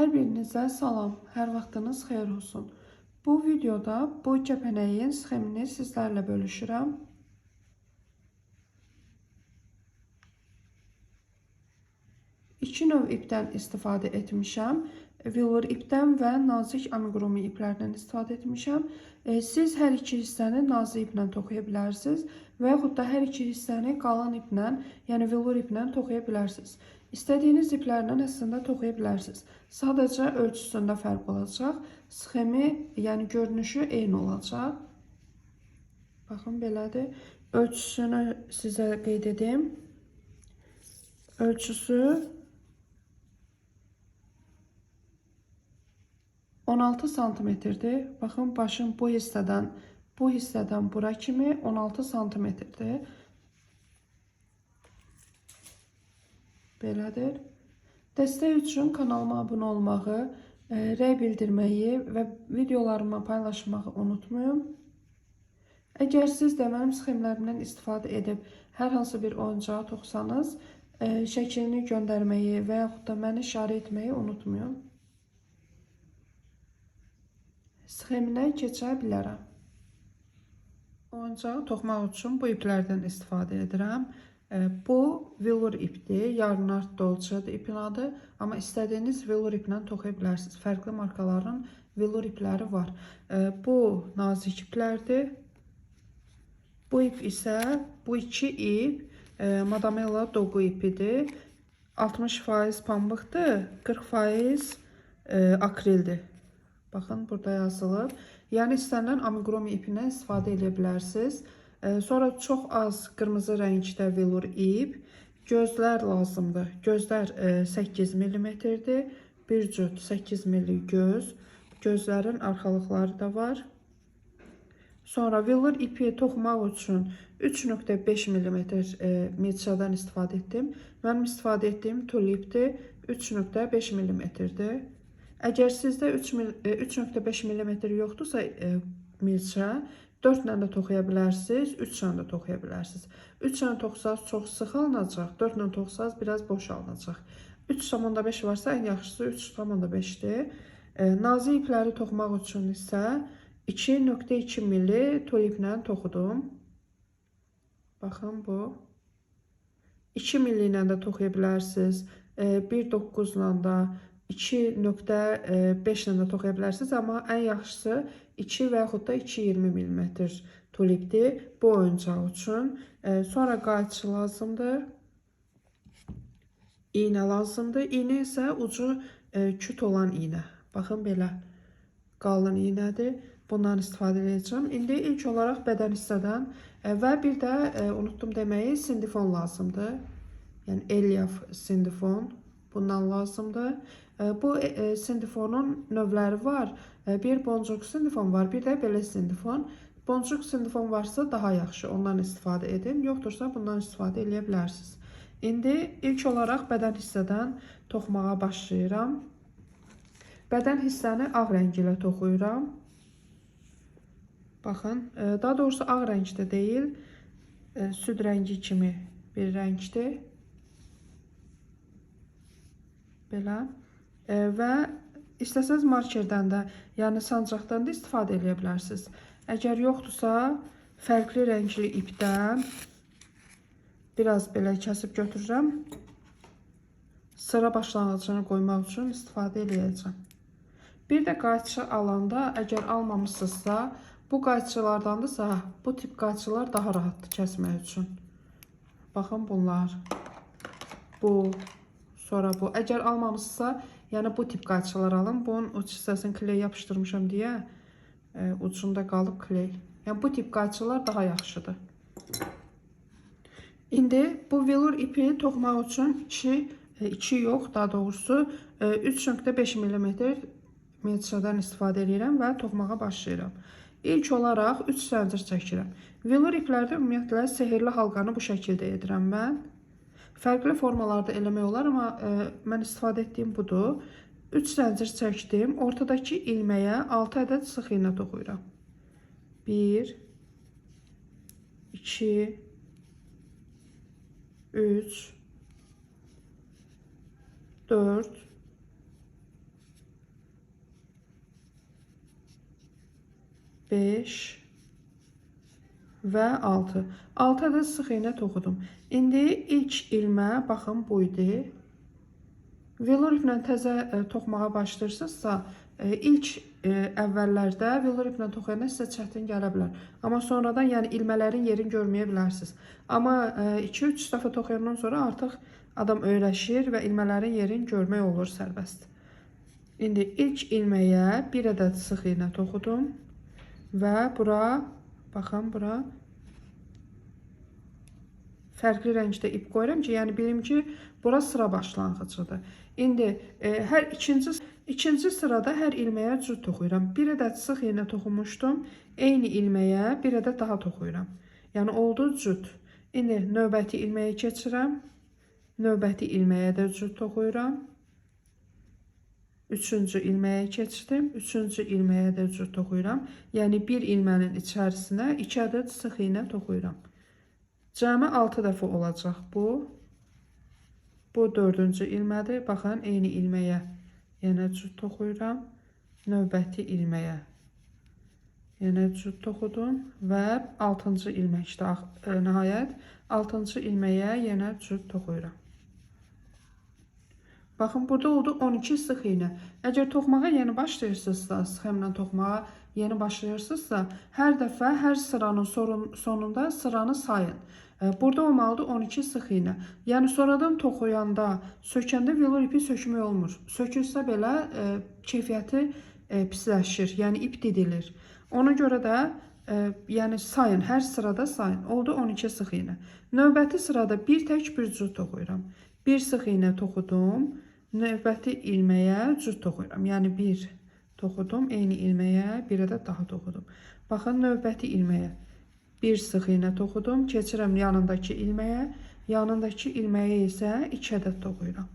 Hər birinizə salam, hər vaxtınız xeyir olsun. Bu videoda bu kəpənəyin sxemini sizlərlə bölüşürəm. İki növ ipdən istifadə etmişəm. Velour ipdən və nazik amigurumi iplərdən istifadə etmişəm. Siz hər iki hissəni nazik iplə toxuya bilərsiniz və yaxud da hər iki hissəni qalan iplə, yəni velour iplə toxuya bilərsiniz. İstədiyiniz iplərlə əslində toxuya bilərsiniz. Sadəcə ölçüsündə fərq olacaq. Sxemi, yəni görünüşü eyni olacaq. Baxın, belədir. Ölçüsünü sizə qeyd edim. Ölçüsü 16 santimetrdir. Baxın, başın bu hissədən bura kimi 16 santimetrdir. Belədir. Dəstək üçün kanalıma abunə olmağı, rəy bildirməyi və videolarımı paylaşmağı unutmayın. Əgər siz də mənim sxemlərimdən istifadə edib hər hansı bir oyuncağı toxusanız, şəklini göndərməyi və yaxud da məni işarə etməyi unutmayın. Sxeminə keçə bilərəm. Oyuncağı toxumaq üçün bu iplərdən istifadə edirəm. Bu velour ipdir, Yarnart Dolce'dir ipin adı. Amma istədiyiniz velour iplə toxuya bilərsiniz. Fərqli markaların velour ipləri var. Bu nazik iplərdir. Bu ip isə, bu iki ip Madamella Dogu ipidir. 60% pambıqdır, 40% akrildir. Baxın, burada yazılıb. Yəni istənilən amigurumi ipindən istifadə edə bilərsiniz. Sonra çox az qırmızı rəngdə velour ip. Gözlər lazımdır. Gözlər 8 millimetrdir. Bir cüt 8 milli göz. Gözlərin arxalıqları da var. Sonra velour ipi toxumaq üçün 3.5 millimetr milçədən istifadə etdim. Mənim istifadə etdiyim tulipdir. 3.5 millimetrdir. Əgər sizdə 3.5 millimetr yoxdursa milçə, 4 ilə də toxuya bilərsiniz, 3 ilə də toxuya bilərsiniz. 3 ilə toxusaz çox sıx alınacaq, 4 ilə toxusaz biraz boş alınacaq. 3.5 varsa ən yaxşısı 3.5-dir. Nazik ipləri toxumaq üçün isə 2.2 milli tuliplə toxudum. Baxın bu. 2 milli ilə də toxuya bilərsiniz, 1.9 ilə də, 2.5 ilə də toxuya bilərsiniz, amma ən yaxşısı 2 və yaxud da 2.20 millimetr tulipdir bu oyuncaq üçün. Sonra qayçı lazımdır, iynə lazımdır. İynə isə ucu küt olan iynə. Baxın, belə qalın iynədir. Bundan istifadə edəcəm. İndi ilk olaraq bədən hissədən və bir də unutdum deməyi, sindifon lazımdır. Yəni elyaf sindifon bundan lazımdır. Bu sindifonun növləri var. Bir boncuk sindifon var, bir də belə sindifon. Boncuk sindifon varsa daha yaxşı, ondan istifadə edin. Yoxdursa bundan istifadə edə bilərsiniz. İndi ilk olaraq bədən hissədən toxumağa başlayıram. Bədən hissəni ağ rəng ilə toxuyuram. Baxın, daha doğrusu ağ rəngdə deyil, süd rəngi kimi bir rəngdir. Belə. Və istəsəniz markerdən də, yəni sancaqdan da istifadə edə bilərsiniz. Əgər yoxdursa, fərqli rəngli ipdən biraz belə kəsib götürürəm. Sıra başlanğıcını qoymaq üçün istifadə eləyəcəm. Bir də qayçı alanda, əgər almamışsınızsa, bu qayçılardandırsa, bu tip qayçılar daha rahatdır kəsmək üçün. Baxın bunlar. Bu, sonra bu. Əgər almamışsınızsa, yəni bu tip qayçılar alın. Bunun uç hissəsini kley yapışdırmışam deyə ucunda qalıb kley. Yəni bu tip qayçılar daha yaxşıdır. İndi bu velour ipi toxumaq üçün 2 yox, daha doğrusu 3.5 millimetr milçədən istifadə edirəm və toxumağa başlayıram. İlk olaraq 3 zəncir çəkirəm. Velour iplərdə ümumiyyətlə sehirli halqanı bu şəkildə edirəm mən. Fərqli formalarda eləmək olar, amma mən istifadə etdiyim budur. 3 zəncir çəkdim. Ortadakı ilməyə 6 ədəd sıx iynə toxuyuram. 1, 2, 3, 4, 5 və 6. 6 ədəd sıx iynə toxudum. İndi ilk ilmə, baxın, bu idi. Velur iplə təzə toxumağa başlayırsınızsa, ilk əvvəllərdə velur iplə toxuyanda sizə çətin gələ bilər. Amma sonradan, yəni ilmələrin yerini görməyə bilərsiniz. Amma 2-3 dəfə toxuyandan sonra artıq adam öyrəşir və ilmələrin yerini görmək olur sərbəst. İndi ilk ilməyə bir ədəd sıx iynə toxudum və bura, baxın, bura fərqli rəngdə ip qoyuram ki, yəni bilim ki, bura sıra başlanğıcıdır. İndi hər ikinci sırada hər ilməyə cüt toxuyuram. Bir ədəd sıx iynə toxumuşdum, eyni ilməyə bir ədəd daha toxuyuram. Yəni oldu cüt. İndi növbəti ilməyə keçirəm. Növbəti ilməyə də cüt toxuyuram. Üçüncü ilməyə keçdim. Üçüncü ilməyə də cüt toxuyuram. Yəni bir ilmənin içərisinə 2 ədəd sıx iynə toxuyuram. Cəmi 6 dəfə olacaq bu. Bu dördüncü ilmədir. Baxın, eyni ilməyə yenə cüt toxuyuram. Növbəti ilməyə yenə cüt toxudum və 6-cı ilməkdə nəhayət 6-cı ilməyə yenə cüt toxuyuram. Baxın, burada oldu 12 sıx iynə. Əgər toxumağa yeni başlayırsınızsa, sxemlə toxumağa yeni başlayırsınızsa, hər dəfə hər sıranın sonunda sıranı sayın. Burada olmalıdır 12 sıx iynə. Yəni sonradan toxuyanda, sökəndə velur ipi sökmək olmur. Sökülsə belə keyfiyyəti pisləşir, yəni ip didilir. Ona görə də yəni sayın, hər sırada sayın. Oldu 12 sıx iynə. Növbəti sırada bir tək bir cüt toxuyuram. Bir sıx iynə toxudum. Növbəti ilməyə cüt toxuyuram. Yəni bir toxudum, eyni ilməyə bir ədəd daha toxudum. Baxın, növbəti ilməyə bir sıx iynə toxudum. Keçirəm yanındakı ilməyə. Yanındakı ilməyə isə 2 ədəd toxuyuram.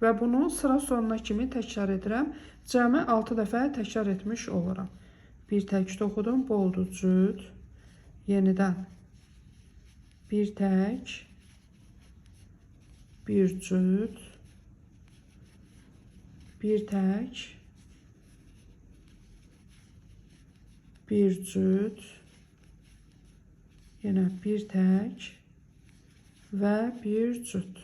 Və bunu sıra sonuna kimi təkrar edirəm. Cəmi 6 dəfə təkrar etmiş oluram. Bir tək toxudum, bu oldu cüt. Yenidən bir tək, bir cüt, bir tək, bir cüt, yenə bir tək və bir cüt.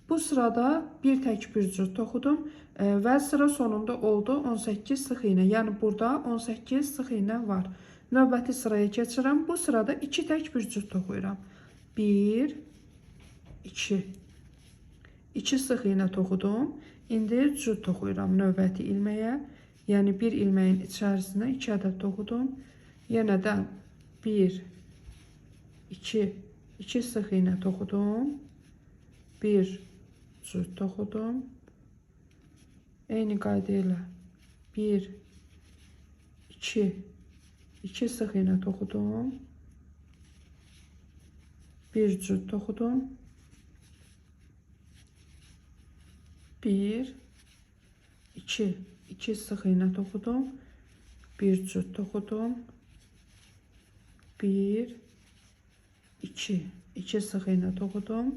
Bu sırada bir tək bir cüt toxudum və sıra sonunda oldu 18 sıx iynə. Yəni burada 18 sıx iynə var. Növbəti sıraya keçirəm. Bu sırada 2 tək bir cüt toxuyuram. 1, 2. 2 sıx iynə toxudum. İndi cüt toxuyuram növbəti ilməyə. Yəni bir ilməyin içərisinə 2 ədəd toxudum. Yenə də 1, 2, 2 sıx iynə toxudum. 1 cüt toxudum. Eyni qayda ilə 1, 2, 2 sıx iynə toxudum. 1 cüt toxudum. 1, 2, 2 sıx iynə toxudum. 1 cüt toxudum. 1, 2, 2 sıx iynə toxudum.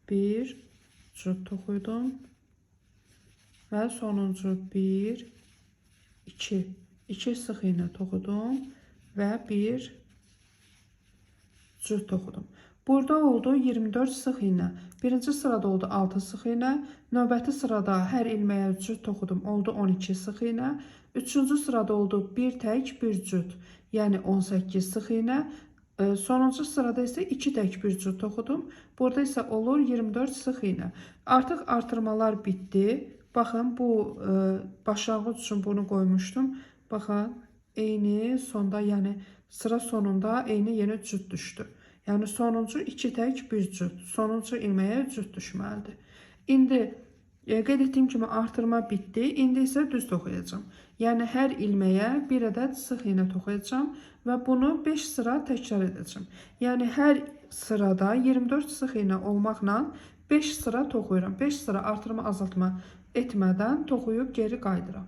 1 cüt toxudum. Və sonuncu 1, 2, 2 sıx iynə toxudum və 1 cüt toxudum. Burada oldu 24 sıx iynə. Birinci sırada oldu 6 sıx iynə. Növbəti sırada hər ilməyə cüt toxudum, oldu 12 sıx iynə. Üçüncü sırada oldu bir tək bir cüt, yəni 18 sıx iynə. Sonuncu sırada isə 2 tək bir cüt toxudum. Burada isə olur 24 sıx iynə. Artıq artırmalar bitdi. Baxın, bu başlanğıc üçün bunu qoymuşdum. Baxın, eyni sonda, yəni sıra sonunda eyni yenə cüt düşdü. Yəni sonuncu 2 tək bir cüt, sonuncu ilməyə cüt düşməlidir. İndi qeyd etdiyim kimi artırma bitdi. İndi isə düz toxuyacağam. Yəni hər ilməyə bir ədəd sıx iynə toxuyacağam və bunu 5 sıra təkrar edəcəm. Yəni hər sırada 24 sıx iynə olmaqla 5 sıra toxuyuram. 5 sıra artırma azaltma etmədən toxuyub geri qayıdıram.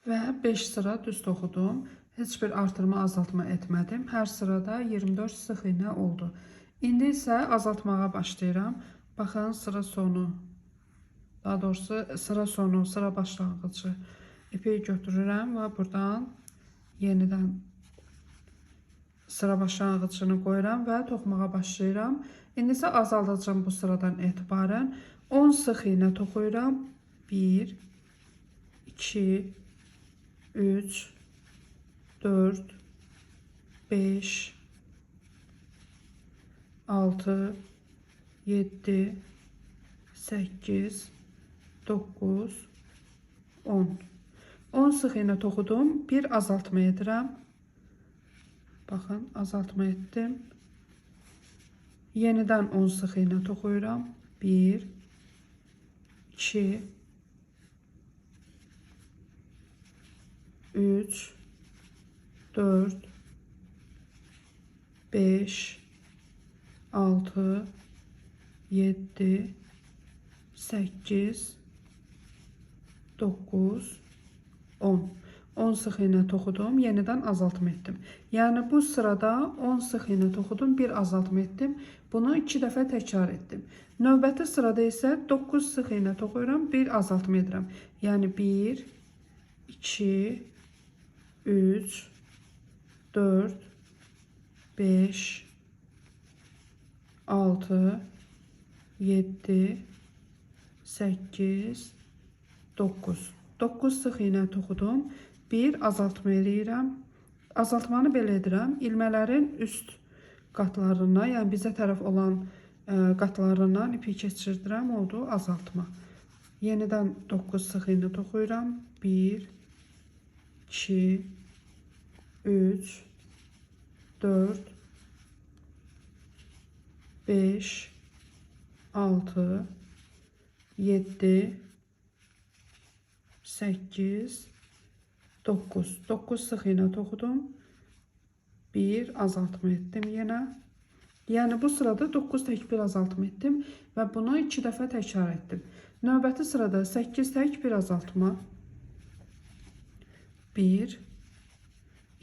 Və 5 sıra düz toxudum. Heç bir artırma azaltma etmədim. Hər sırada 24 sıx iynə oldu. İndi isə azaltmağa başlayıram. Baxın, sıra sonu, daha doğrusu sıra sonu, sıra başlanğıcı. İpi götürürəm və buradan yenidən sıra başlanğıcını qoyuram və toxumağa başlayıram. İndi isə azaldacağam bu sıradan etibarən. 10 sıx iynə toxuyuram. 1, 2, 3, 4, 5, 6, 7, 8, 9, 10. 10 sıx iynə toxudum. Bir azaltma edirəm. Baxın, azaltma etdim. Yenidən 10 sıx iynə toxuyuram. 1, 2, 3, 4, 5, 6, 7, 8, 9, 10. 10 sıx iynə toxudum, yenidən azaltma etdim. Yəni bu sırada 10 sıx iynə toxudum, bir azaltma etdim. Bunu 2 dəfə təkrar etdim. Növbəti sırada isə 9 sıx iynə toxuyuram, bir azaltma edirəm. Yəni 1, 2, 3, 4, 5, 6, 7, 8, 9. 9 sıx iynə toxudum. Bir azaltma eləyirəm. Azaltmanı belə edirəm. İlmələrin üst qatlarına, yəni bizə tərəf olan qatlarından ipi keçirdirəm. Oldu azaltma. Yenidən 9 sıx iynə toxuyuram. 1, 2, 3, 4, 5, 6, 7, 8, 9. 9 sıx iynə toxudum. 1 azaltma etdim yenə. Yəni bu sırada 9 tək bir azaltma etdim və bunu 2 dəfə təkrar etdim. Növbəti sırada 8 tək bir azaltma. 1,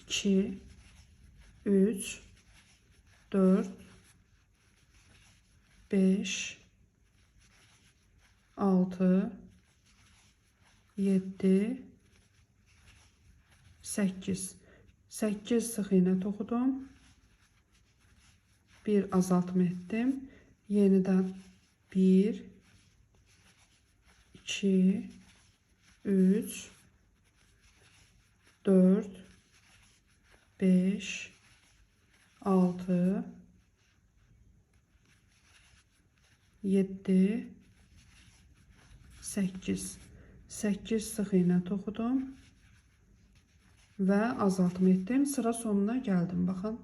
2, 3, 4, 5, 6, 7, 8. 8 sıx iynə toxudum. Bir azaltma etdim. Yenidən 1, 2, 3, 4, 5, 6, 7, 8. 8 sıx iynə toxudum və azaltma etdim. Sıra sonuna gəldim. Baxın.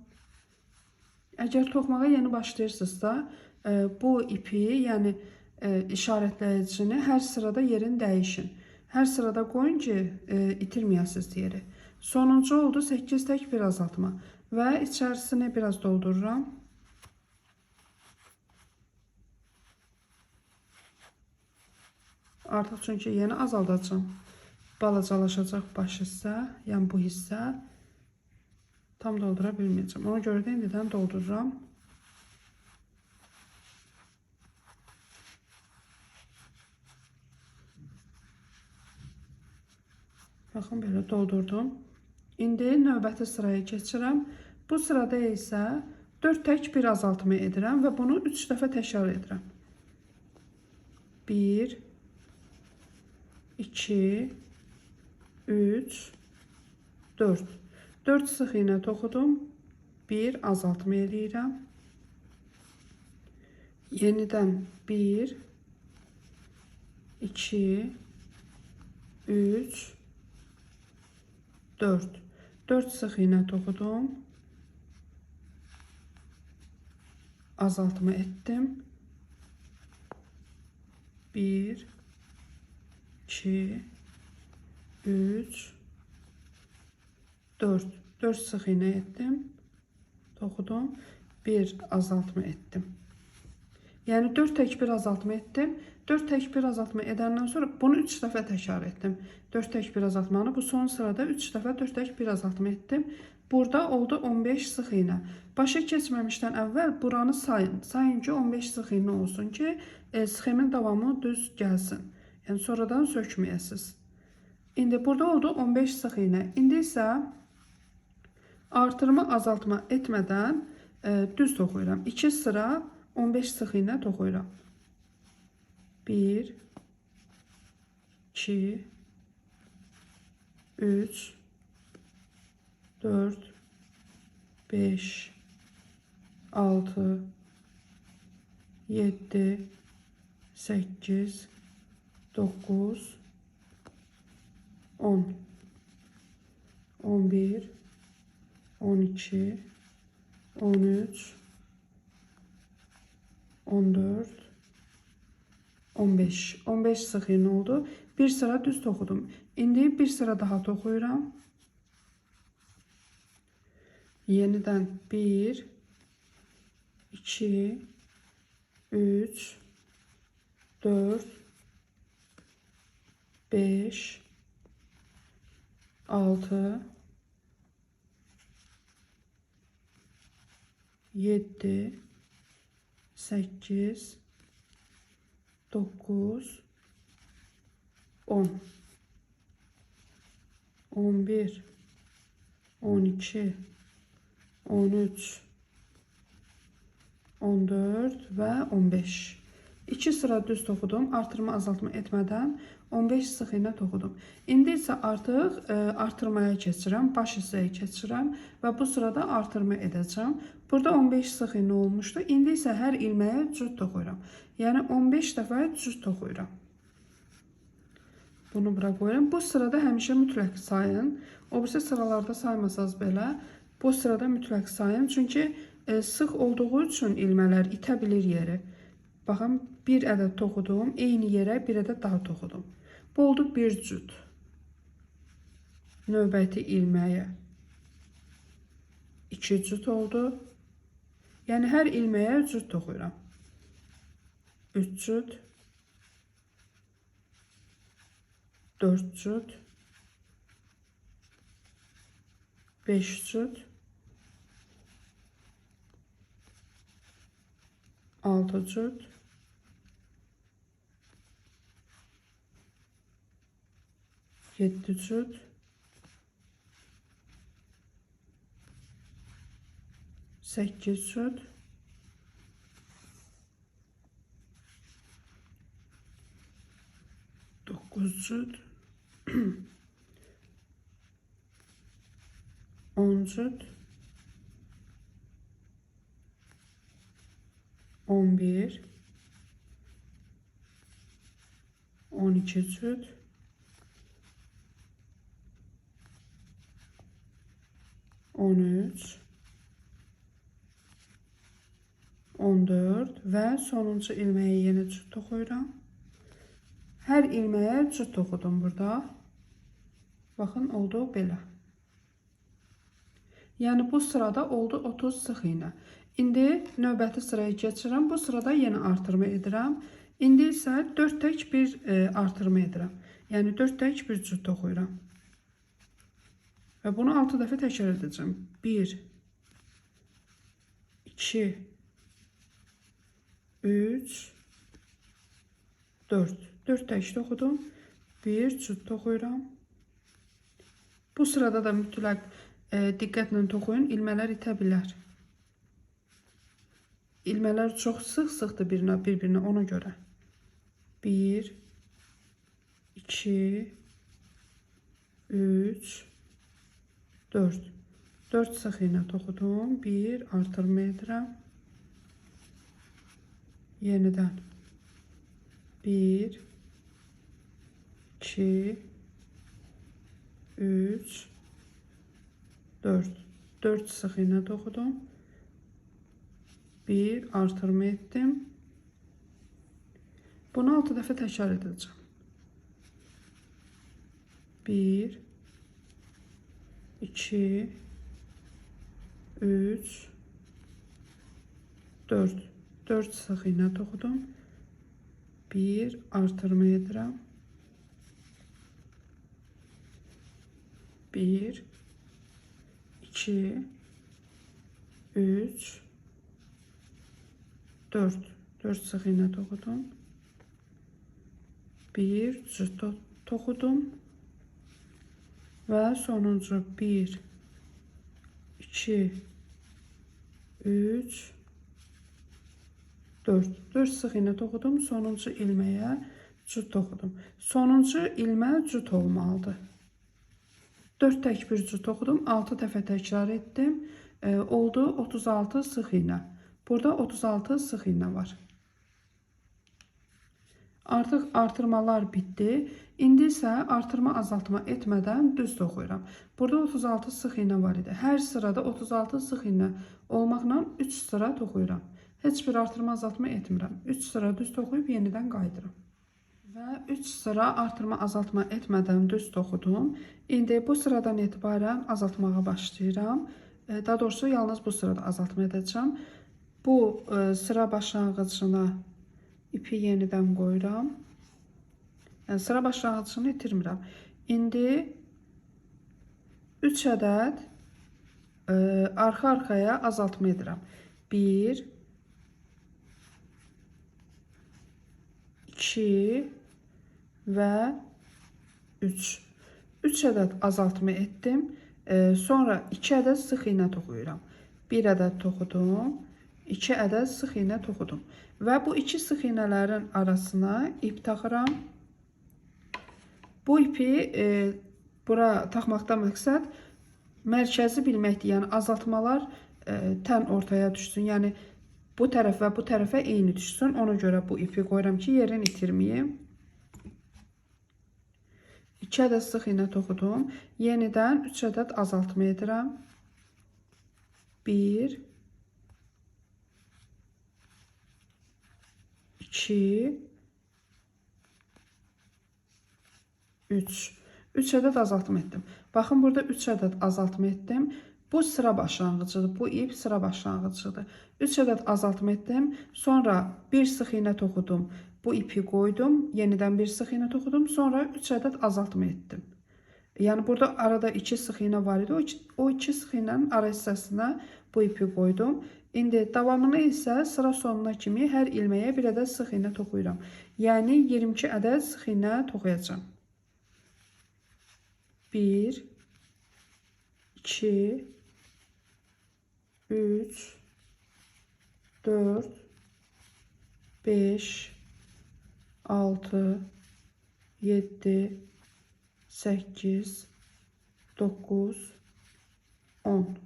Əgər toxumağa yeni başlayırsınızsa, bu ipi, yəni işarətləyicini hər sırada yerini dəyişin. Hər sırada qoyun ki, itirməyəsiniz yeri. Sonuncu oldu 8 tək bir azaltma və içərisini biraz doldururam. Artıq çünki yeni azaldacağam. Balacalaşacaq baş hissə, yəni bu hissə tam doldura bilməyəcəm. Ona görə də indidən doldururam. Baxın, belə doldurdum. İndi növbəti sıraya keçirəm. Bu sırada isə 4 tək bir azaltma edirəm və bunu 3 dəfə təkrar edirəm. 1, 2, 3, 4. 4 sıx iynə toxudum. 1 azaltma eləyirəm. Yenidən 1, 2, 3, 4. 4 sıx iynə toxudum. Azaltma etdim. 1, 2, 3, 4. 4 sıx iynə etdim. Toxudum. 1 azaltma etdim. Yəni 4 tək bir azaltma etdim. 4 tək bir azaltma edəndən sonra bunu 3 dəfə təkrar etdim. 4 tək bir azaltmanı bu son sırada 3 dəfə 4 tək bir azaltma etdim. Burada oldu 15 sıx iynə. Başa keçməmişdən əvvəl buranı sayın. Sayın ki 15 sıx iynə olsun ki, sxemin davamı düz gəlsin. Yəni sonradan sökməyəsiniz. İndi burada oldu 15 sıx iğnə. İndi isə artırma azaltma etmədən düz toxuyuram. 2 sıra 15 sıx iğnə toxuyuram. 1 2 3 4 5 6 7 8 9 10 11 12 13 14 15. 15 sıx iğnə oldu. Bir sıra düz toxudum. İndi bir sıra daha toxuyuram. Yenidən 1 2 3 4 5 6 7 8 9 10 11 12 13 14 və 15. 2 sıra düz toxudum. Artırma azaltma etmədən 15 sıx iğnə toxudum. İndi isə artıq artırmaya keçirəm. Baş hissəyə keçirəm və bu sırada artırma edəcəm. Burada 15 sıx iğnə olmuşdu. İndi isə hər ilməyə cüt toxuyuram. Yəni 15 dəfə cüt toxuyuram. Bunu bura qoyuram. Bu sırada həmişə mütləq sayın. O birisi sıralarda saymasanız belə bu sırada mütləq sayın. Çünki sıx olduğu üçün ilmələr itə bilir yeri. Baxın, bir ədəd toxudum. Eyni yerə bir ədəd daha toxudum. Bu oldu bir cüt. Növbəti ilməyə 2 cüt oldu. Yəni hər ilməyə cüt toxuyuram. 3 cüt. 4 cüt. 5 cüt. 6 cüt. 7 cüt. 8 cüt. 9 cüt. 10 cüt. 11 12 cüt. 13 14 və sonuncu ilməyə yenə cüt toxuyuram. Hər ilməyə cüt toxudum burada. Baxın, oldu belə. Yəni bu sırada oldu 30 sıx iğnə. İndi növbəti sıraya keçirəm. Bu sırada yenə artırma edirəm. İndi isə 4 tək bir artırma edirəm. Yəni 4 tək bir cüt toxuyuram. Və bunu 6 dəfə təkrar edəcəm. 1 2 3 4. 4 tək toxudum. 1 cüt toxuyuram. Bu sırada da mütləq diqqətlə toxuyun. İlmələr itə bilər. İlmələr çox sıx-sıxdır bir-birinə ona görə. 1 2 3 4. 4 sıx iğnə toxudum. 1 artırma edirəm. Yenidən 1 2 3 4. 4 sıx iğnə toxudum. 1 artırma etdim. Bunu 6 dəfə təkrar edəcəm. 1 2 3 4. 4 sıx iğnə toxudum. 1 artırma edirəm. 1 2 3 4. 4 sıx iğnə toxudum. 1 cüt toxudum. Və sonuncu 1, 2, 3, 4. 4 sıx iynə toxudum. Sonuncu ilməyə cüt toxudum. Sonuncu ilmə cüt olmalıdır. 4 tək bir cüt toxudum. 6 dəfə təkrar etdim. Oldu 36 sıx iynə. Burada 36 sıx iynə var. Artıq artırmalar bitdi. İndi isə artırma azaltma etmədən düz toxuyuram. Burada 36 sıx iynə var idi. Hər sırada 36 sıx iynə olmaqla 3 sıra toxuyuram. Heç bir artırma azaltma etmirəm. 3 sıra düz toxuyub yenidən qayıdıram. Və 3 sıra artırma azaltma etmədən düz toxudum. İndi bu sıradan etibarən azaltmağa başlayıram. Daha doğrusu yalnız bu sırada azaltma edəcəm. Bu sıra başlanğıcına ipi yenidən qoyuram. Yəni sıra başlanğıcını itirmirəm. İndi 3 ədəd arxa-arxaya azaltma edirəm. 1, 2 və 3. 3 ədəd azaltma etdim. Sonra 2 ədəd sıx iynə toxuyuram. 1 ədəd toxudum. 2 ədəd sıx iynə toxudum. Və bu iki sıx iynələrin arasına ip taxıram. Bu ipi bura taxmaqda məqsəd mərkəzi bilməkdir. Yəni azaltmalar tən ortaya düşsün. Yəni bu tərəf və bu tərəfə eyni düşsün. Ona görə bu ipi qoyuram ki, yerini itirməyim. 2 ədəd sıx iynə toxudum. Yenidən 3 ədəd azaltma edirəm. 1, 2, 3. 3 ədəd azaltma etdim. Baxın, burada 3 ədəd azaltma etdim. Bu sıra başlanğıcıdır. Bu ip sıra başlanğıcıdır. 3 ədəd azaltma etdim. Sonra bir sıx iynə toxudum. Bu ipi qoydum. Yenidən bir sıx iynə toxudum. Sonra 3 ədəd azaltma etdim. Yəni burada arada 2 sıx iynə var idi. O iki sıx iynənin ara hissəsinə bu ipi qoydum. İndi davamını isə sıra sonuna kimi hər ilməyə bir ədəd sıx iynə toxuyuram. Yəni 22 ədəd sıx iynə toxuyacağam. 1, 2, 3, 4, 5, 6, 7, 8, 9, 10,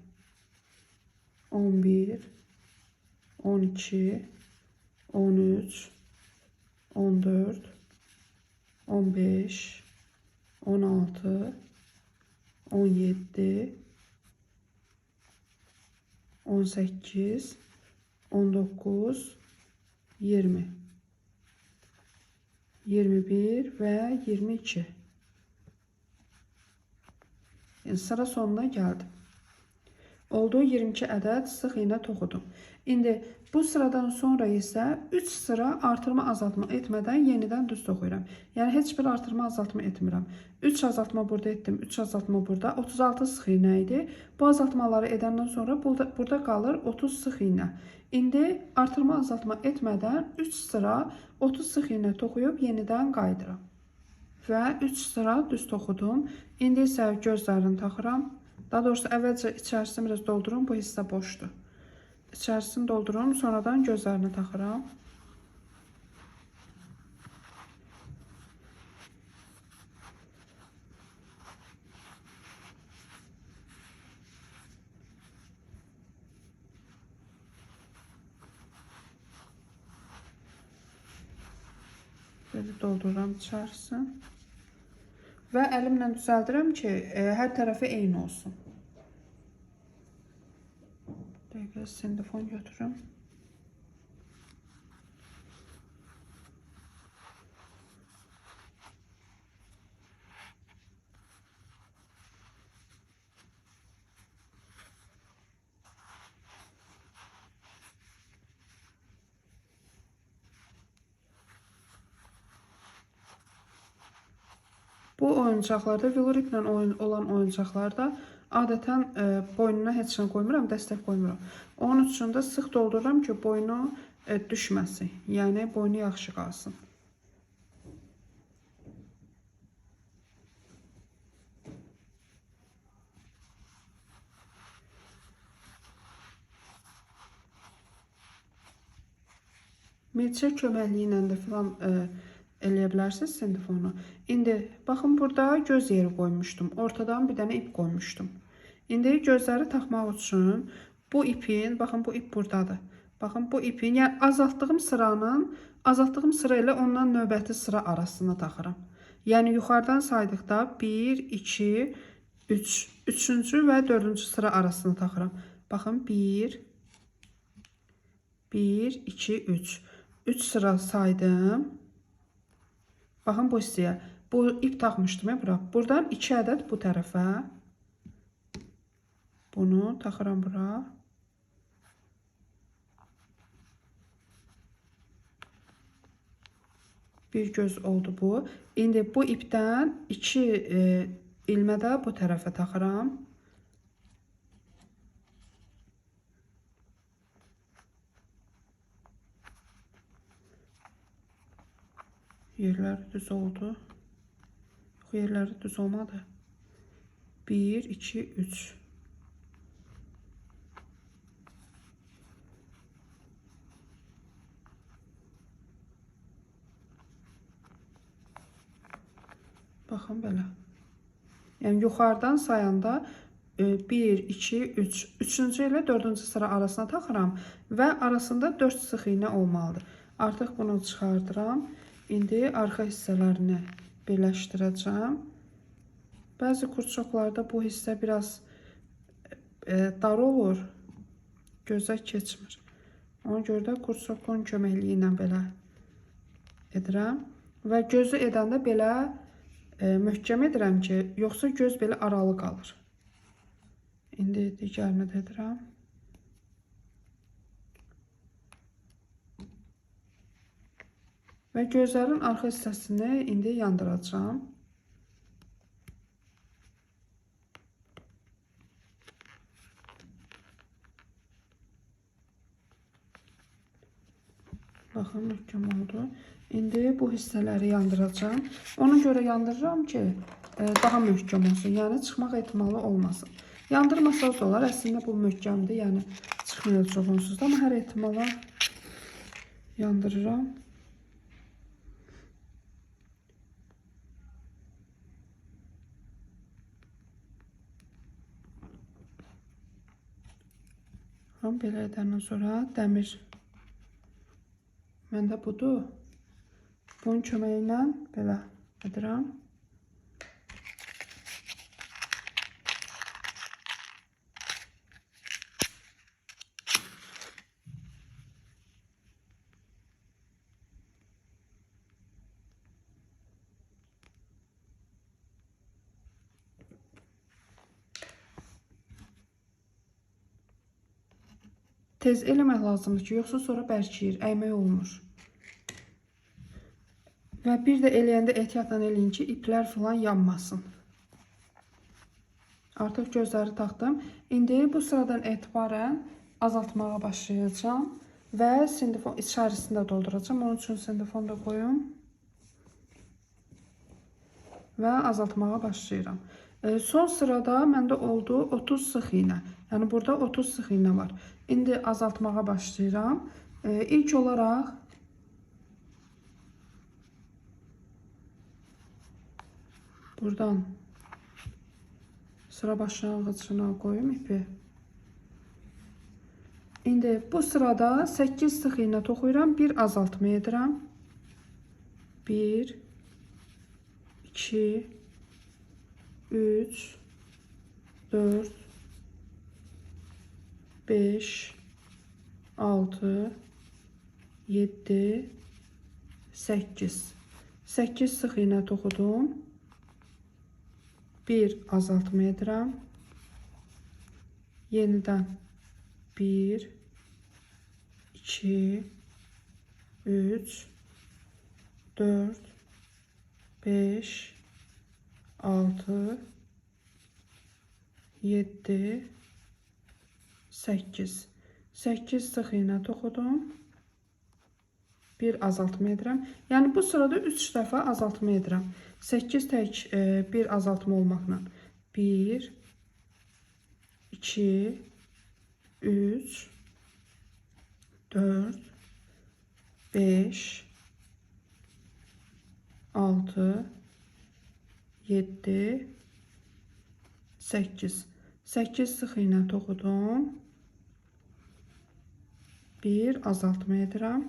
11, 12, 13, 14, 15, 16, 17, 18, 19, 20, 21 və 22. Yəni sıra sonuna gəldim. Oldu 22 ədəd sıx iynə toxudum. İndi bu sıradan sonra isə 3 sıra artırma azaltma etmədən yenidən düz toxuyuram. Yəni heç bir artırma azaltma etmirəm. 3 azaltma burada etdim, 3 azaltma burada. 36 sıx iynə idi. Bu azaltmaları edəndən sonra burada qalır 30 sıx iynə. İndi artırma azaltma etmədən 3 sıra 30 sıx iynə toxuyub yenidən qayıdıram. Və 3 sıra düz toxudum. İndi isə gözlərini taxıram. Daha doğrusu əvvəlcə içərisini biraz doldurum. Bu hissə boşdur. İçərisini doldurum, sonradan gözlərini taxıram. Belə doldururam içərisini. Və əlimlə düzəldirəm ki, hər tərəfi eyni olsun. Dəqiqə sindifon götürüm. Bu oyuncaqlarda, velur iplə olan oyuncaqlarda adətən boynuna heç nə qoymuram, dəstək qoymuram. Onun üçün də sıx doldururam ki, boynu düşməsin. Yəni, boynu yaxşı qalsın. Milçə köməkliyi ilə də filan eləyə bilərsiniz sindifonu. İndi baxın, burada göz yeri qoymuşdum. Ortadan bir dənə ip qoymuşdum. İndi gözləri taxmaq üçün bu ipin, baxın bu ip buradadır. Baxın bu ipin, yəni azaltdığım sıranın, azaltdığım sıra ilə ondan növbəti sıra arasına taxıram. Yəni yuxarıdan saydıqda 1, 2, 3, 3-cü və 4-cü sıra arasına taxıram. Baxın 1, 1, 2, 3. 3 sıra saydım. Baxın bu hissəyə. Bu ip taxmışdım ya bura. Buradan 2 ədəd bu tərəfə. Bunu taxıram bura. Bir göz oldu bu. İndi bu ipdən 2 ilmə də bu tərəfə taxıram. Yerləri düz oldu. Yox, yerləri düz olmadı. 1, 2, 3. Baxın belə. Yəni yuxarıdan sayanda 1, 2, 3. 3-cü ilə 4-cü sıra arasına taxıram və arasında 4 sıx iynə olmalıdır. Artıq bunu çıxardıram. İndi arxa hissələrini birləşdirəcəm. Bəzi kurçoklarda bu hissə biraz dar olur. Gözə keçmir. Ona görə də kurçokun köməkliyi ilə belə edirəm. Və gözü edəndə belə möhkəm edirəm ki, yoxsa göz belə aralı qalır. İndi digərini də edirəm. Və gözlərin arxa hissəsini indi yandıracağam. Baxın, möhkəm oldu. İndi bu hissələri yandıracağam. Ona görə yandırıram ki, daha möhkəm olsun. Yəni çıxmaq ehtimalı olmasın. Yandırmasanız da olar. Əslində bu möhkəmdir. Yəni çıxmayacaq onsuz da. Amma hər ehtimala yandırıram. Belə edəndən sonra dəmir məndə budur. Bunun köməyi ilə belə edirəm. Tez eləmək lazımdır ki, yoxsa sonra bərkiyir, əymək olmur. Və bir də eləyəndə ehtiyatla eləyin ki, iplər falan yanmasın. Artıq gözləri taxdım. İndi bu sıradan etibarən azaltmağa başlayacağam və sindifon içərisində dolduracağam. Onun üçün sindifon da qoyum. Və azaltmağa başlayıram. Son sırada məndə oldu 30 sıx iynə. Yəni burada 30 sıx iynə var. İndi azaltmağa başlayıram. İlk olaraq buradan sıra başlanğıcına qoyum ipi. İndi bu sırada 8 sıx iynə toxuyuram. Bir azaltma edirəm. 1, 2, 3, 4, 5, 6, 7, 8. 8 sıx iynə toxudum. Bir azaltma edirəm. Yenidən 1, 2, 3, 4, 5, 6, 7, 8. 8 sıx iynə toxudum. Bir azaltma edirəm. Yəni bu sırada 3 dəfə azaltma edirəm. 8 tək bir azaltma olmaqla. 1, 2, 3, 4, 5, 6, 7, 8. 8 sıx iynə toxudum. 1 azaltma edirəm.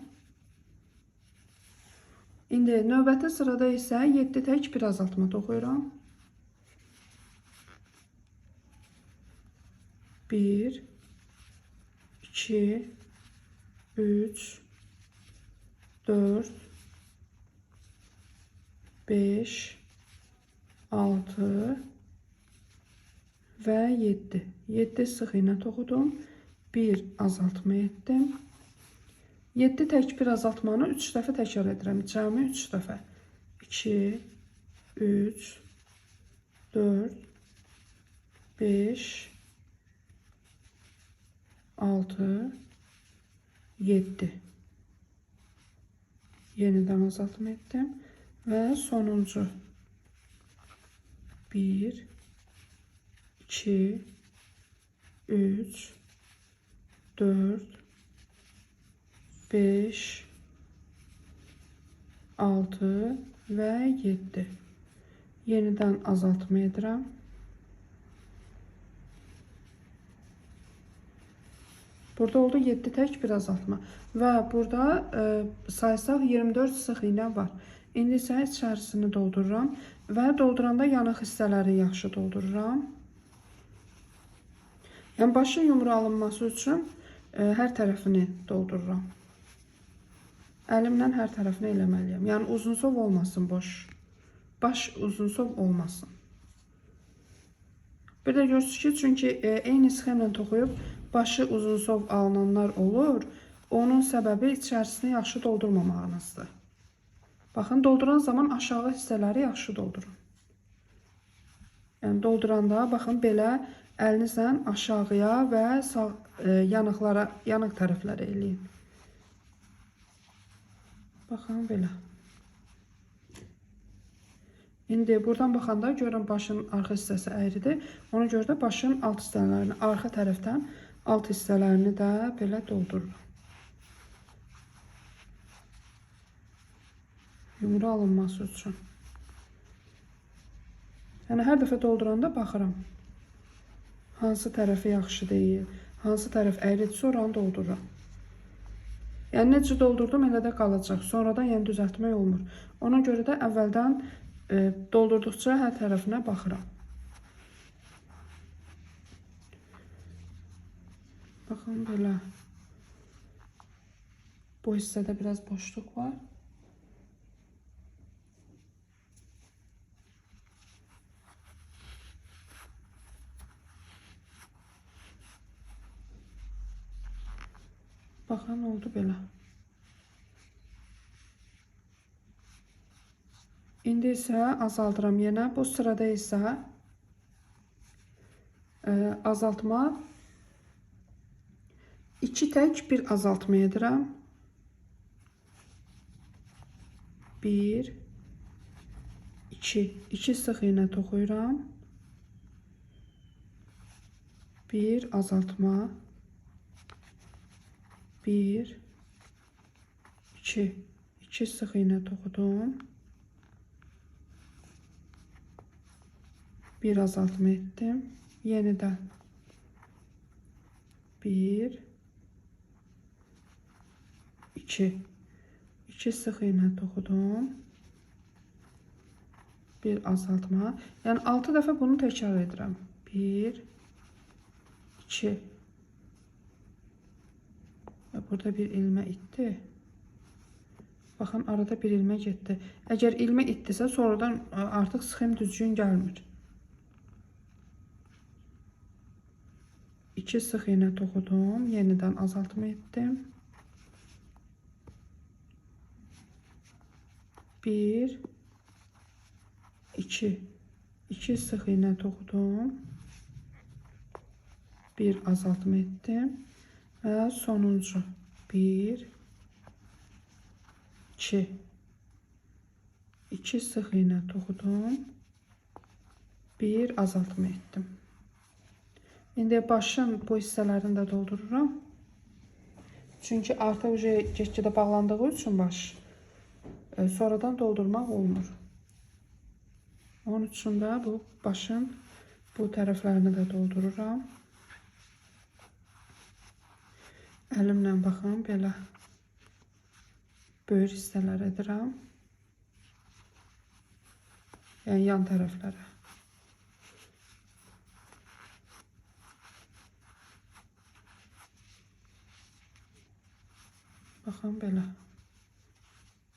İndi növbəti sırada isə 7 tək bir azaltma toxuyuram. 1, 2, 3, 4, 5, 6 və 7. 7 sıx iynə toxudum. 1 azaltma etdim. 7 tək bir azaltmanı 3 dəfə təkrar edirəm. Cəmi 3 dəfə. 2, 3, 4, 5, 6, 7. Yenidən azaltma etdim. Və sonuncu. 1, 2, 3, 4, 5, 6 və 7. Yenidən azaltma edirəm. Burada oldu 7 tək bir azaltma. Və burada saysaq 24 sıx iynə var. İndi isə içərisini doldururam və dolduranda yanıq hissələri yaxşı doldururam. Yəni başın yumru alınması üçün hər tərəfini doldururam. Əlimlə hər tərəfini eləməliyəm. Yəni uzunsov olmasın boş. Baş uzunsov olmasın. Bir də görürsünüz ki, çünki eyni sxemlə toxuyub başı uzunsov alınanlar olur. Onun səbəbi içərisini yaxşı doldurmamağınızdır. Baxın, dolduran zaman aşağı hissələri yaxşı doldurun. Yəni dolduranda baxın belə əlinizlə aşağıya və sağ yanıqlara, yanıq tərəflərə eləyin. Baxın belə. İndi buradan baxanda görün başın arxa hissəsi əyridir. Ona görə də başın alt hissələrini, arxa tərəfdən alt hissələrini də belə doldururam. Yumru alınması üçün. Yəni hər dəfə dolduranda baxıram. Hansı tərəfi yaxşı deyil, hansı tərəf əyridirsə oranı doldururam. Yəni necə doldurdum elə də qalacaq. Sonradan yəni düzəltmək olmur. Ona görə də əvvəldən doldurduqca hər tərəfinə baxıram. Baxın belə. Bu hissədə biraz boşluq var. Baxın oldu belə. İndi isə azaldıram yenə. Bu sırada isə azaltma 2 tək bir azaltma edirəm. 1, 2, 2 sıx iynə toxuyuram. 1 azaltma. 1, 2, 2 sıx iynə toxudum. 1 azaltma etdim. Yenidən 1, 2, 2 sıx iynə toxudum. 1 azaltma. Yəni 6 dəfə bunu təkrar edirəm. 1, 2. Burada bir ilmə itdi. Baxın, arada bir ilmə getdi. Əgər ilmə itdisə, sonradan artıq sxem düzgün gəlmir. 2 sıx iynə toxudum. Yenidən azaltma etdim. 1, 2, 2 sıx iynə toxudum. 1 azaltma etdim. Və sonuncu 1, 2, 2 sıx iynə toxudum. 1 azaltma etdim. İndi başın bu hissələrini də doldururam. Çünki artıq get-gedə bağlandığı üçün baş sonradan doldurmaq olmur. Onun üçün də bu başın bu tərəflərini də doldururam. Əlimlə baxın, belə böyür hissələr edirəm. Yəni yan tərəflərə. Baxın belə.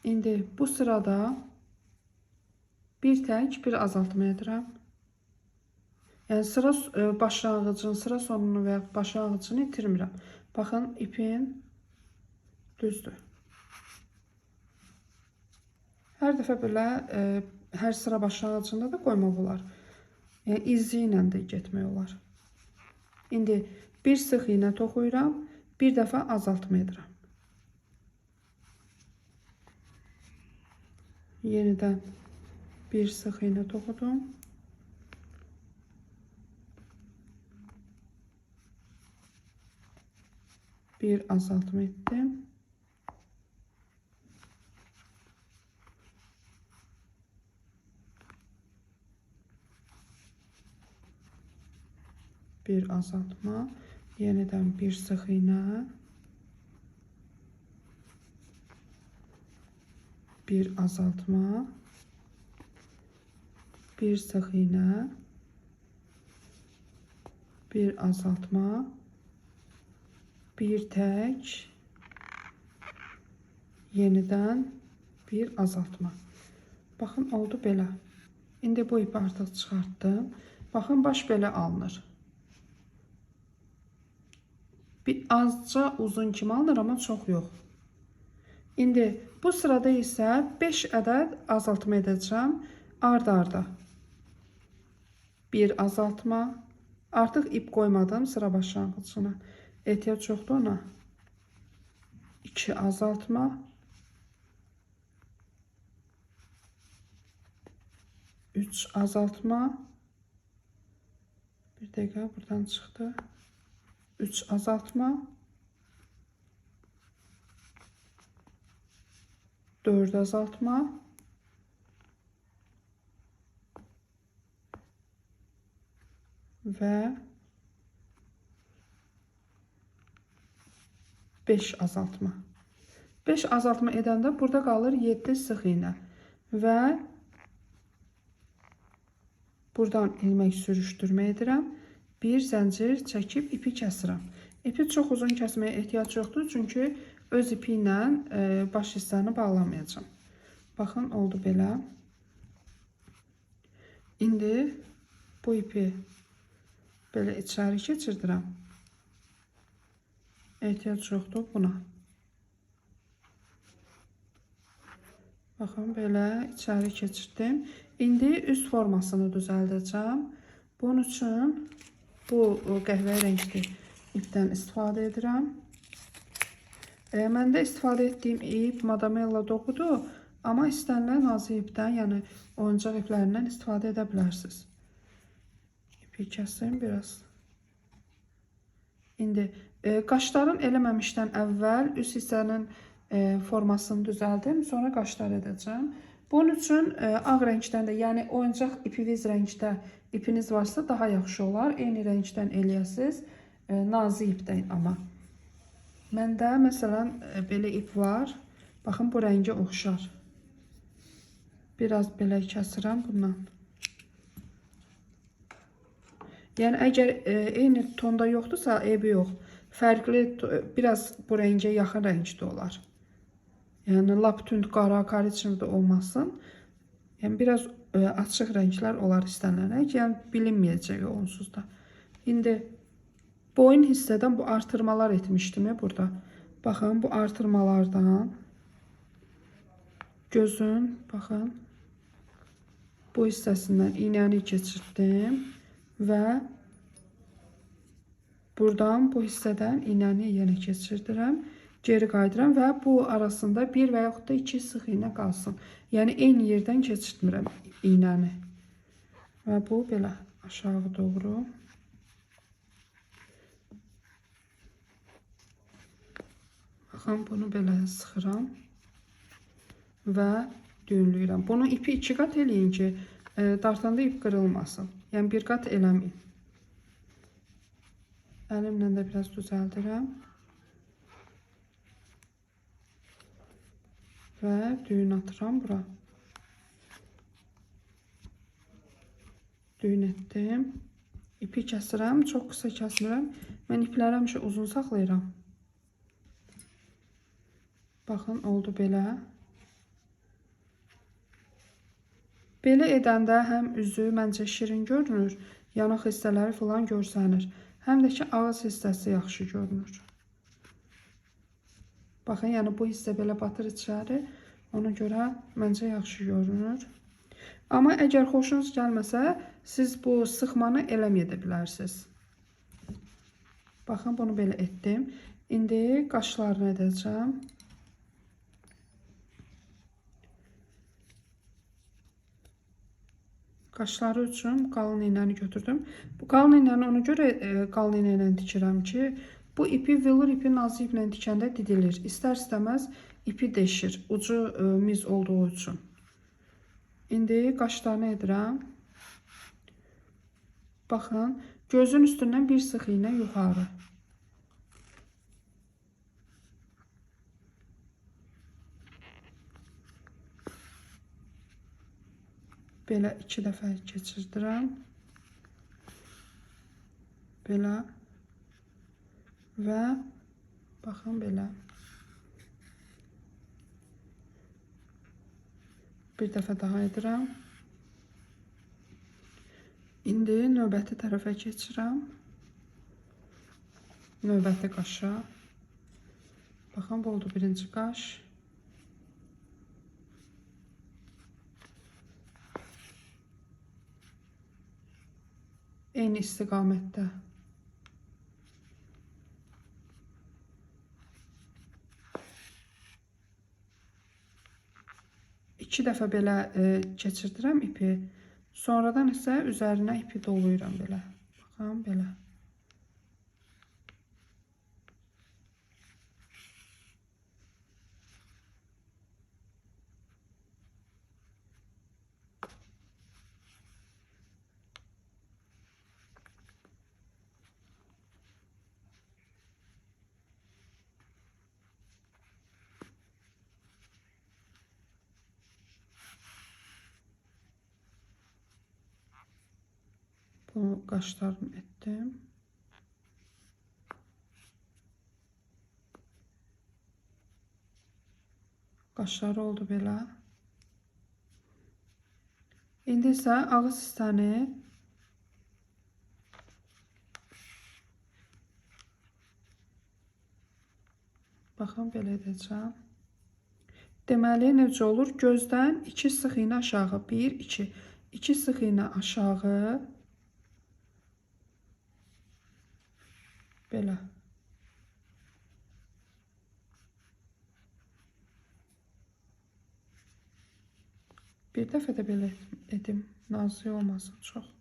İndi bu sırada bir tək bir azaltma edirəm. Yəni sıra başlanğıcın, sıra sonunu və ya başlanğıcını itirmirəm. Baxın ipin düzdür. Hər dəfə belə hər sıra başlanğıcında da qoymaq olar. Yəni izi ilə də getmək olar. İndi bir sıx iynə toxuyuram, bir dəfə azaltma edirəm. Yenidən bir sıx iynə toxudum. Bir azaltma etdim. Bir azaltma. Yenidən bir sıx iynə. Bir azaltma. Bir sıx iynə. Bir azaltma. Bir tək. Yenidən bir azaltma. Baxın oldu belə. İndi bu ipi artıq çıxartdım. Baxın baş belə alınır. Bir azca uzun kimi alınır, amma çox yox. İndi bu sırada isə 5 ədəd azaltma edəcəm ard-arda. Bir azaltma. Artıq ip qoymadım sıra başlanğıcına. Ehtiyac yoxdur ona. 2 azaltma. 3 azaltma. Bir dəqiqə buradan çıxdı. 3 azaltma. 4 azaltma. Və 5 azaltma. 5 azaltma edəndə burada qalır 7 sıx iynə. Və buradan ilmək sürüşdürmə edirəm. Bir zəncir çəkib ipi kəsirəm. İpi çox uzun kəsməyə ehtiyac yoxdur, çünki öz ipi ilə baş hissəni bağlamayacağam. Baxın, oldu belə. İndi bu ipi belə içəri keçirdirəm. Ehtiyac yoxdur buna. Baxın, belə içəri keçirdim. İndi üst formasını düzəldəcəm. Bunun üçün bu qəhvəyi rəngli ipdən istifadə edirəm. Məndə istifadə etdiyim ip Madamella dokudur, amma istənilən nazik ipdən, yəni oyuncaq iplərindən istifadə edə bilərsiniz. İpi kəsim biraz. İndi qaşların eləməmişdən əvvəl üst hissənin formasını düzəldim, sonra qaşlar edəcəm. Bunun üçün ağ rəngdən də, yəni oyuncaq ipiniz rəngdə ipiniz varsa daha yaxşı olar. Eyni rəngdən eləyəsiniz, nazik ipdən amma. Məndə məsələn belə ip var. Baxın bu rəngə oxşar. Biraz belə kəsirəm bundan. Yəni əgər eyni tonda yoxdursa, eybi yox. Fərqli, biraz bu rəngə yaxın rəngdə olar. Yəni lap tünd qara, korичневdə olmasın. Yəni biraz açıq rənglər olar istənilən rəng. Yəni bilinməyəcək onsuz da. İndi boyun hissədən bu artırmalar etmişdim burada. Baxın bu artırmalardan gözün, baxın bu hissəsindən iynəni keçirtdim və buradan bu hissədən iynəni yenə keçirdirəm. Geri qayıdıram və bu arasında bir və yaxud da 2 sıx iynə qalsın. Yəni eyni yerdən keçirtmirəm iynəni. Və bu belə aşağı doğru. Baxın, bunu belə sıxıram və düyünləyirəm. Bunu ipi 2 qat eləyin ki, dartanda ip qırılmasın. Yəni bir qat eləməyin. Əlimlə də biraz düzəldirəm. Və düyün atıram bura. Düyün etdim. İpi kəsirəm. Çox qısa kəsmirəm. Mən ipləri həmişə uzun saxlayıram. Baxın, oldu belə. Belə edəndə həm üzü məncə şirin görünür, yanaq hissələri falan görsənir. Həm də ki, ağız hissəsi yaxşı görünür. Baxın, yəni bu hissə belə batır içəri. Ona görə məncə yaxşı görünür. Amma əgər xoşunuz gəlməsə, siz bu sıxmanı eləməyə də bilərsiniz. Baxın, bunu belə etdim. İndi qaşlarını edəcəm. Qaşları üçün qalın iynəni götürdüm. Bu qalın iynəni ona görə qalın iynə ilə tikirəm ki, bu ipi velur ipi nazik iplə tikəndə didilir. İstər-istəməz ipi deşir, ucu miz olduğu üçün. İndi qaşlarını edirəm. Baxın, gözün üstündən bir sıx iynə yuxarı. Belə 2 dəfə keçirdirəm. Belə. Və baxın belə. Bir dəfə daha edirəm. İndi növbəti tərəfə keçirəm. Növbəti qaşa. Baxın, bu oldu birinci qaş. Eyni istiqamətdə. İki dəfə belə keçirdirəm ipi. Sonradan isə üzərinə ipi doluyuram belə. Baxın, belə. Bu qaşlarımı etdim. Qaşları oldu belə. İndi isə ağız hissəni baxın belə edəcəm. Deməli necə olur? Gözdən 2 sıx iynə aşağı. 1, 2. 2 sıx iynə aşağı. Belə. Bir dəfə də belə edim. Nazik olmasın çox.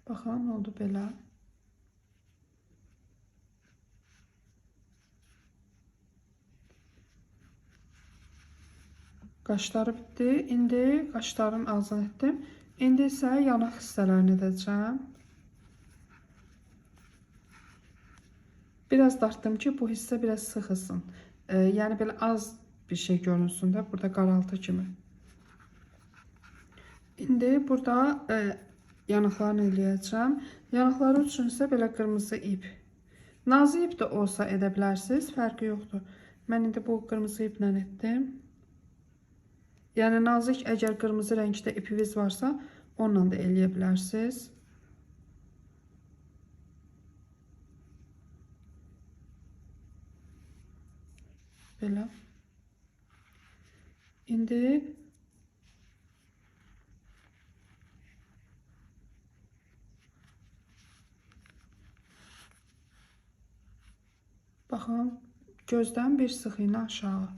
Baxın, oldu belə. Qaşları bitdi. İndi qaşların ağzını etdim. İndi isə yanaq hissələrini edəcəm. Biraz dartdım ki, bu hissə biraz sıxılsın. Yəni belə az bir şey görünsün də, burada qaraltı kimi. İndi burada yanaqlarını eləyəcəm. Yanaqları üçün isə belə qırmızı ip. Nazik ip də olsa edə bilərsiniz, fərqi yoxdur. Mən indi bu qırmızı iplə etdim. Yəni nazik, əgər qırmızı rəngdə ipiniz varsa, onunla da eləyə bilərsiniz. Belə. İndi Baxın, gözdən bir sıx iynə aşağı.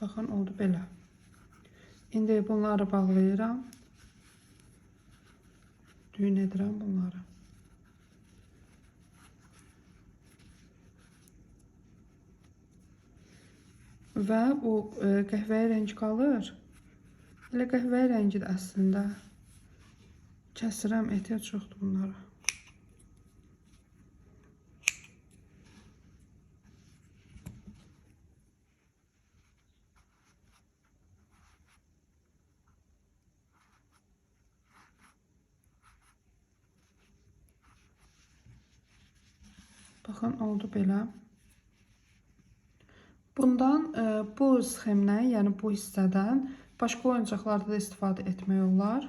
Baxın, oldu belə. İndi bunları bağlayıram. Düyün edirəm bunları. Və bu qəhvəyi rəng qalır. Elə qəhvəyi rəngidir əslində. Kəsirəm, ehtiyac yoxdur bunlara. Baxın, oldu belə. Bundan bu sxemdən, yəni bu hissədən başqa oyuncaqlarda da istifadə etmək olar.